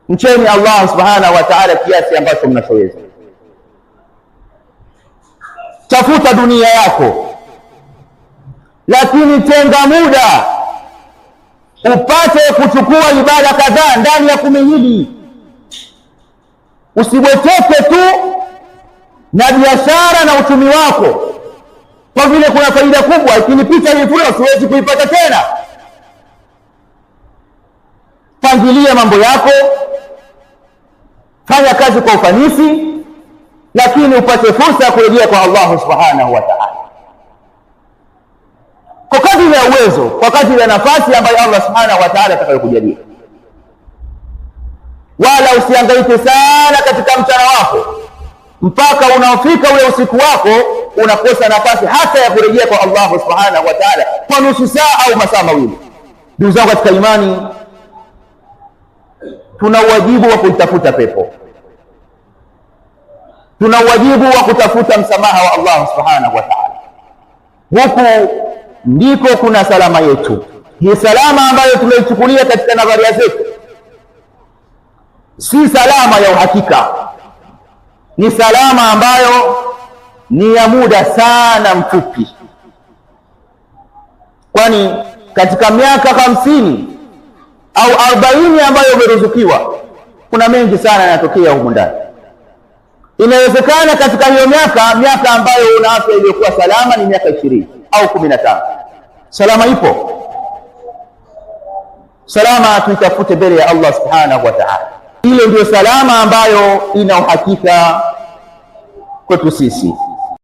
Mcheni Allah subhanahu wa ta'ala kiasi ambacho mnachoweza. Tafuta dunia yako, lakini tenga muda upate kuchukua ibada kadhaa ndani ya kumi hili. Usibweteke tu na biashara na uchumi wako, kwa vile kuna faida kubwa, ikinipita hii fursa siwezi kuipata tena. Pangilia mambo yako, fanya kazi kwa ufanisi, lakini upate fursa ya kurejea kwa Allah subhanahu wa ta'ala kwa kadri ya uwezo, kwa kadri ya nafasi ambayo Allah subhanahu wa ta'ala atakayokujalia. Wala usihangaike sana katika mchana wako mpaka unaofika ule usiku wako unakosa nafasi hata ya kurejea kwa Allah subhanahu wa ta'ala kwa nusu saa au masaa mawili. Ndugu zangu katika imani, tuna uwajibu wa kuitafuta pepo, tuna uwajibu wa kutafuta msamaha wa Allah subhanahu wa ta'ala. Huku ndiko kuna salama yetu. Hii salama ambayo tumeichukulia katika nadharia zetu si salama ya uhakika, ni salama ambayo ni ya muda sana mfupi, kwani katika miaka 50 au 40 ambayo umeruzukiwa, kuna mengi sana yanatokea humu ndani. Inawezekana katika hiyo miaka ambayo una afya iliyokuwa salama ni miaka 20 au 15. Salama ipo, salama tuitafute mbele ya Allah subhanahu wa ta'ala. Ile ndiyo salama ambayo ina uhakika kwetu sisi.